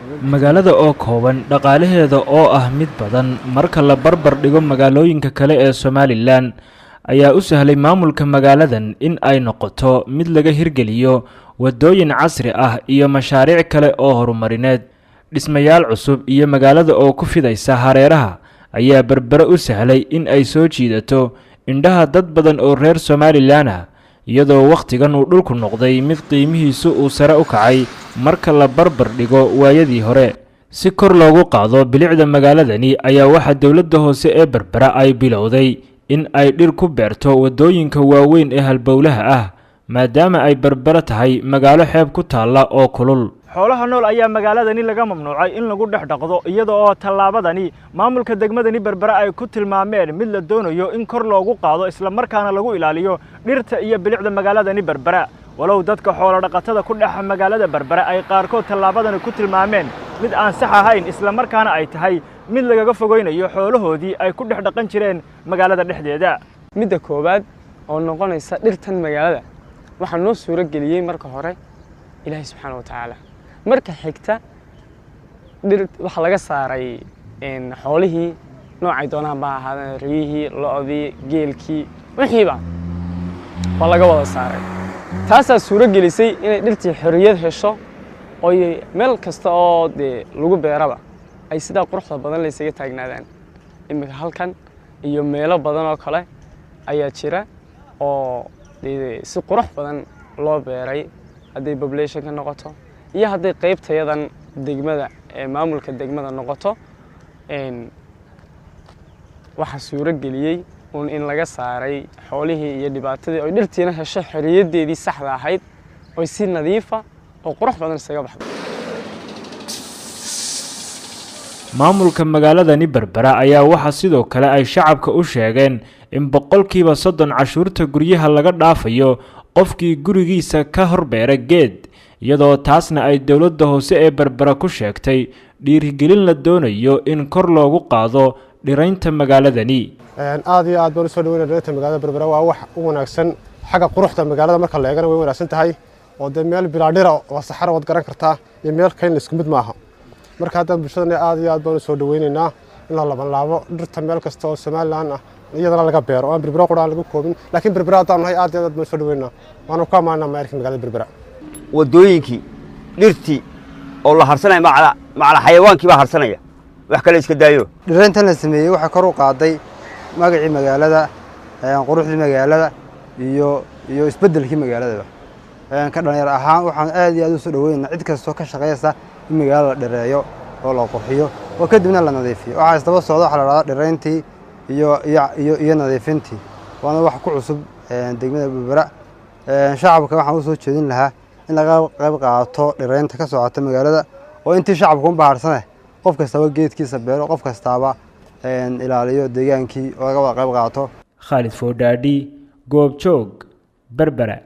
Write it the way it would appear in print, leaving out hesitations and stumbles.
Magaalada oo kooban, dhaqaalaheeda oo ah mid badan marka la barbar dhigo magaalooyinka kale ee Somalilan, ayaa u sahlay maamulka magaaladan in ay noqoto mid laga hirgeliyo waddooyin casri ah iyo mashaariic kale oo horumarineed. Dhismayaal cusub iyo magaalada oo ku fidaysa hareeraha ayaa Berbera u sahlay in ay soo jiidato indhaha dad badan oo reer Somalilan ah, iyadoo wakhtigan uu dhulku noqday mid qiimihiisu uu sare u kacay marka la barbar dhigo waayadii hore. Si kor loogu qaado bilicda magaaladani ayaa waxaa dowladda hoose ee Berbera ay bilowday in ay dhir ku beerto waddooyinka waaweyn ee halbowlaha ah, maadaama ay Berbera tahay magaalo xeeb ku taalla oo kulul. Xoolaha nool ayaa magaaladani laga mamnuucay in lagu dhex dhaqdo, iyada oo tallaabadani maamulka degmadani Berbera ay ku tilmaameen mid la doonayo in kor loogu qaado islamarkaana lagu ilaaliyo dhirta iyo bilicda magaaladani Berbera. Walow dadka xoolo dhaqatada ku dhex magaalada Berbera ay qaarkood tallaabadani ku tilmaameen mid aan sax ahayn, islamarkaana ay tahay mid lagaga fogeynayo xoolahoodii ay ku dhex dhaqan jireen magaalada dhexdeeda. Midda koowaad oo noqonaysa dhirtan magaalada waxaa noo suuro geliyey marka hore Ilaahay subxaana wa tacaala. Marka xigta dhir waxaa laga saaray xoolihii noocay doonaan ba ahaadeen, riyihii, lo'dii, geelkii, wixiiba waa laga wada saaray. Taasaa suuro gelisay inay dhirtii xorriyad hesho oo meel kasta oo dee lagu beeraba ay sidaa quruxda badan laysaga taagnaadaan. Iminka halkan iyo meelo badan oo kale ayaa jira oo dee si qurux badan loo beeray, hadday population ka noqoto iyo hadday qaybtayadan degmada ee maamulka degmada noqoto. Waxaa suuro geliyey uun in laga saaray xoolihii iyo dhibaatadii oy dhirtiina hesho xorriyaddeedii saxda ahayd oy si nadiifa oo qurux badan isaga baxday. Maamulka magaaladani Berbera ayaa waxaa sidoo kale ay shacabka u sheegeen in 30% cashuurta guryaha laga dhaafayo qofkii gurigiisa ka horbeera geed, iyadoo taasna ay dowladda hoose ee Berbera ku sheegtay dhiirigelin la doonayo in kor loogu qaado dhiraynta magaaladani. Aad iyo aad baan usoo dhaweynaya dhiraynta magaalada Berbera. Waa wax u wanaagsan xagga quruxda magaalada marka la eegana, way wanaagsan tahay oo dee meel bilaadhira waa saxara waad garan kartaa iyo meel kayn isku mid maaha. Marka haddaan bulshadana aad iyo aad baan usoo dhaweynaynaa in la labanlaabo dhirta meel kasta oo Somaliland ah, iyadana laga beero oo aan Berbera qura aan lagu koobin. Laakiin Berbera haddaan nahay aad iyo aad baan usoo dhaweynaa, waana ku ammaanaa maayarka magaalada Berbera. Waddooyinkii dhirtii oo la harsanaya, macala macala xayawaankii baa harsanaya, wax kale iska daayo. Dhirayntan la sameeyey waxay kor u qaaday magacii magaalada, quruxdii magaalada iyo isbeddelkii magaaladaba. Ka dhalinyar ahaan waxaan aad iyo aad u soo dhaweynaa cid kastoo ka shaqeysa in magaalada la dhireeyo oo la qurxiyo oo kadibna la nadiifiyo. Waxaa isdaba socda waxaa la dhahdaa dhirayntii iyo nadiifintii, waana wax ku cusub degmada Berbera. Shacabka waxaan u soo jeedin lahaa in laga qayb qaato dhiraynta ka socota magaalada, oo intii shacabka un baharsane qof kastaba geedkiisa beero, qof kastaaba ilaaliyo deegaankii oo laga wada qayb qaato. Khaalid Foodhaadhi, Goobjoog, Berbera.